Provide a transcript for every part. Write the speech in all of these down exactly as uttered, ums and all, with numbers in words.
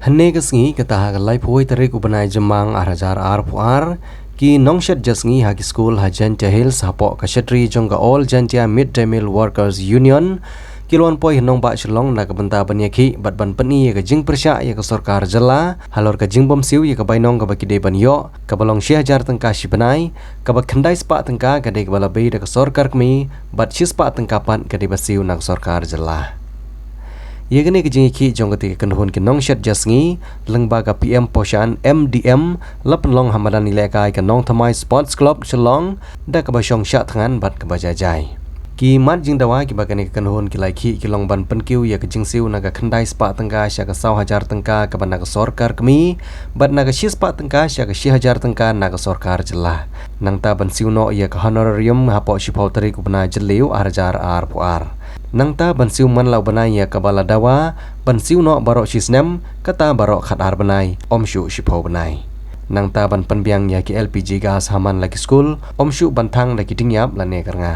Hynne ka sngi, kata ha ka laiphew tarik u bnai Jymmang ar hajar arphew ar, ki nongshet ja sngi ha ki skul ha Jaintia Hills hapoh ka shatri jong ka All Jaintia Mid Day Meal Workers Union ki la wan poi ha nongbah Shillong na ka bynta ban ïakhih bad ban pyni ïa ka jingpyrshah ïa ka sorkar jylla halor ka jingbymsiew ïa ka bainong kaba ki dei ban ïoh, kaba long shi hajar tyngka shi bnai, kaba khyndai spah tyngka ka dei kaba la bei da ka sorkar kmie, bad shi spah tyngka pat ka dei ba siew na ka sorkar jylla. Ïa kane ka jingïakhih jong kata ka kynhun ki nongshet ja sngi lyngba ka P M Poshan M D M la pynlong ha madan ïalehkai ka Nongthymmai Sports Club Shillong da kaba shong shah thngan bad kaba jai jai. Ki mat jingdawa kiba kane ka kynhun ki la ïakhih ki long ban pynkiew ïa ka jingsiew na ka khyndai spah tyngka sha ka saw hajar tyngka kaba na ka sorkar kmie, bad na ka shi spah tyngka sha ka shi hajar tyngka na ka sorkar jylla. Nangta ban siew noh ïa ka honorarium hapoh shiphew tarik u bnai Jylliew ar hajar arphew ar. Nangta ban siew man la u bnai ïa kaba la dawa ban siew noh baroh shi snem, kata baroh khatar bnai, ym shuh shiphew bnai. Nangta ban pynbiang ïa ki L P G gas ha man la ki skul, ym shuh ban thang da ki diengïap lane ka rnga.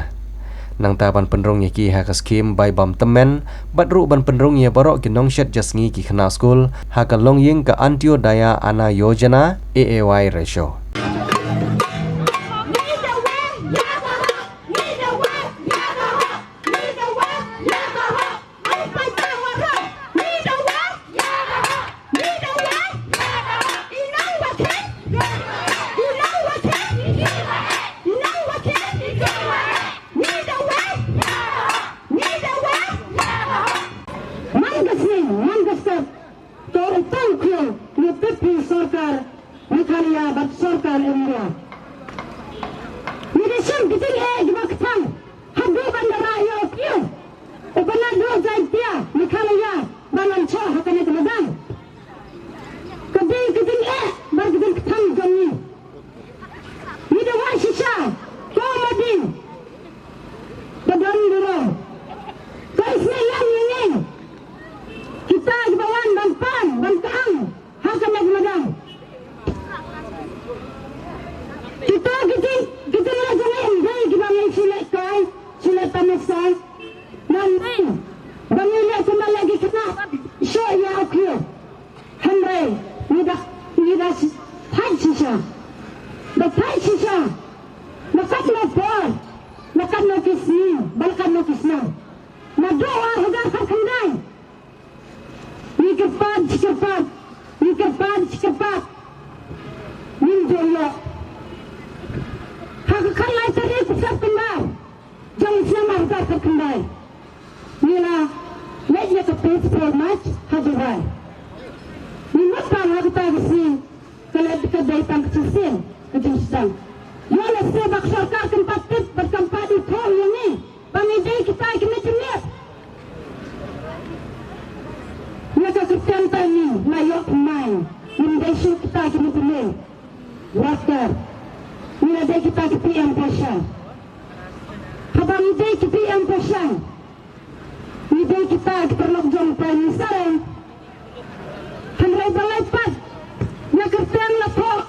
Nangta ban pynrung ïa ki ha ka skhim bai bam tymmen, bad ruh ban pynrung ïa baroh ki nongshet ja sngi ki khynnah skul ha ka longïing ka Antyodaya Anna Yojana A A Y Ratio. Man ka sngi, man ka step, to u tang khlieh, ngi tip hi sorkar Meghalaya bad sorkar India. Ngi da shem ki jingeh kiba kthang, haduh ban da rah ïa u khlieh, u ban da duh Jaintia Meghalaya ban wan shoh ha kane ka madan. Ka dei ka jingeh bad ka jingkthang jong ngi. Ngi da wad shisha, ko Modi, ba don burom. Ka isynei lang ïa ngi, kita kiba wan ban pan, ban kyang ha kane ka madan. Kita ki jing, kita la jong ngi ym dei kiba ngi shu leh kai, shu leh tamasa. Ngan dei ba ngi leh kumba leh ki khynnah, shoh ïa u khlieh. Hynrei ngi da, ngi da thait shisha. Da thait shisha. La katno por, la katno ki sngi, ba la katno ki snem. Naduh ar hajar khatkhyndai. Ngi kyrpad shi kyrpad, ngi kyrpad shi kyrpad. Ngim ju ïoh. Ha ka khatlai tarik u September jong u snem ar hajar khatkhyndai, ngi la leit ïa ka peaceful march ha Dubai. Ngi mut tang ha kata ka sngi, ka la, ka dei tang ka jingshisha, ka jingshisha. Ïoh lehse ba ka sorkar kam pat tip bad kam pat ithuh ïa ngi ba ngi dei kita ki mih ki miet. Ïa ka kyrteng ta ngi la ïoh thymmai, ngim dei shuh kita ki mih ki miet. Worker, ngi la dei kita ki P M Poshan. Haba ngi dei ki P M Poshan, ngi dei kita ki paralok jong Prime Minister em? Hynrei balei pat ïa kyrteng la thoh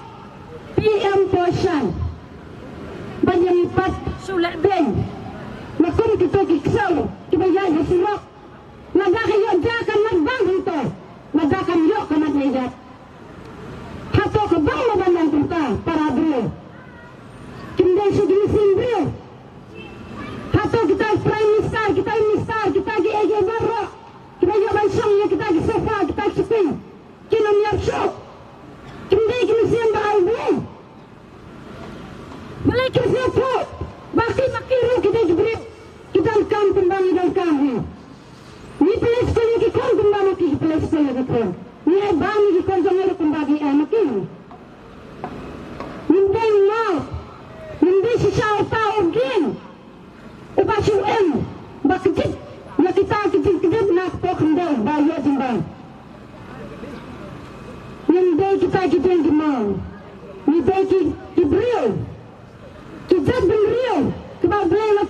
P M Poshan? Ba ïa ngi pat shu leh beiñ. La kum kito ki ksew kiba ïaid ha surok. Lada ka ïoh ja ka mat bang hangto, lada kam ïoh ka mat ïaid. Hato ka bang ba ban long kumta para briew? Kim dei shuh ki mynsiem briew. Hato kita ki Prime Minister, kita ki Minister, kita kiei kiei baroh kiba ïoh ban shong ïa kita ki sofa, kita ki shuki, kin ym ïap shuh? Kim dei ki mynsiem ba ai Blei? Balei kim sngewthuh ba ki ma ki ruh ki dei ki briew, ki donkam kumba ngi donkam hi. Ngi pynleit skul ïa ki khun kumba ma ki ki pynleit skul ïa ki khun. Ngi ai bam ïa ki khun jong ngi ruh kumba ki ai ma ki. Ngim dei u mawt, ngim dei shisha uta u dieng uba shu im ba kjit ïa kita ki jingkjit na kpoh khyndew ba ïoh jingbam. Ngim dei kita ki dieng ki maw, ngi dei ki, ki briew, ki jaitbynriew kiba U Blei u la